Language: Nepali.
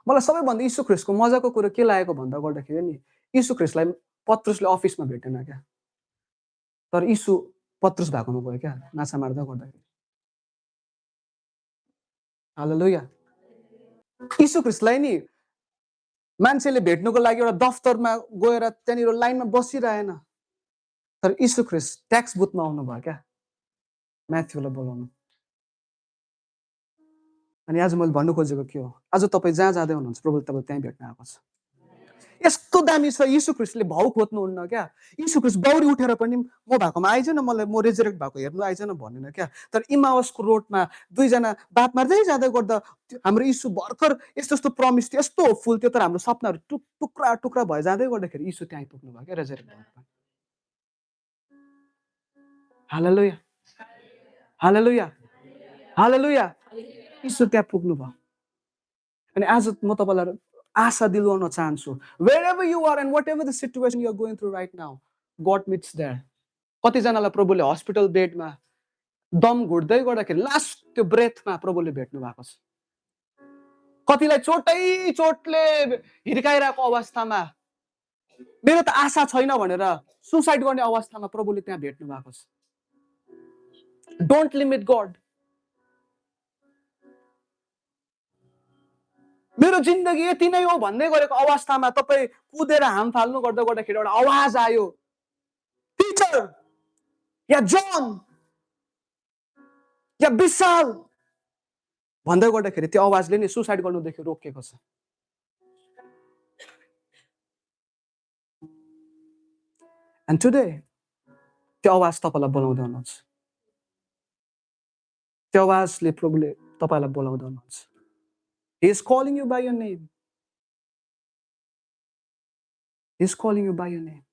मलाई सबैभन्दा यीशु ख्रीष्टको मजाको कुरो के लागेको भन्दा गर्दाखेरि नि यीशु ख्रीष्टलाई पत्रुसले अफिसमा भेटेन क्या, तर यीशु पत्रुस भएकोमा गयो क्या माछा मार्दा गर्दाखेरि। हालेलुया। यीशु ख्रीष्टलाई नि मान्छेले भेट्नुको लागि एउटा दफ्तरमा गएर त्यहाँनिर लाइनमा बसिरहेन, तर यीशु ख्रीष्ट ट्याक्स बुथमा आउनु भयो क्या म्याथ्यूलाई बोलाउनु। अनि आज मैले भन्नु खोजेको के हो, आज तपाईँ जहाँ जाँदै हुनुहुन्छ प्रभुले तपाईँ त्यहीँ भेट्न आएको छ। यस्तो दामी छ यीशु ख्रीष्टले भाउ खोज्नुहुन्न क्या। यीशु ख्रीष्ट बौरी उठेर पनि म भएकोमा आइज न, मलाई म रेजरेक्ट भएको हेर्नु आइज न भनेन क्या। तर इमाउसको रोडमा दुईजना बात मार्दै जाँदै गर्दा हाम्रो यीशु भर्खर यस्तो यस्तो प्रमिस थियो, यस्तो होपफुल थियो, तर हाम्रो सपनाहरू टुक्रा टुक्रा भए जाँदै गर्दाखेरि यीशु त्यहाँ आइपुग्नु भयो क्या रेजरेक्ट भएको। हालेलुया, हालेलुया, हालेलुया। यीशु त्यहाँ पुग्नु भयो। अनि आज म तपाईँलाई आशा दिलाउन चाहन्छु, wherever you are and whatever the situation you are going through right now, God meets there. कतिजनालाई प्रभुले हस्पिटल बेडमा दम घुट्दै गर्दाखेरि लास्ट त्यो ब्रेथमा प्रभुले भेट्नु भएको छ। कतिलाई चोटले हिर्काइरहेको अवस्थामा मेरो त आशा छैन भनेर सुसाइड गर्ने अवस्थामा प्रभुले त्यहाँ भेट्नु भएको छ। Don't limit God. मेरो जिन्दगी यति नै हो भन्दै गरेको अवस्थामा तपाईँ कुदेर हाम फाल्नु गर्दाखेरि एउटा आवाज आयो, पिटर या जोन या विशाल भन्दै गर्दाखेरि त्यो आवाजले नि सुसाइड गर्नुदेखि रोकेको छ। And today त्यो आवाज तपाईँलाई बोलाउँदै हुनुहुन्छ, त्यो आवाजले प्रभुले तपाईँलाई बोलाउँदै हुनुहुन्छ। He is calling you by your name. He is calling you by your name.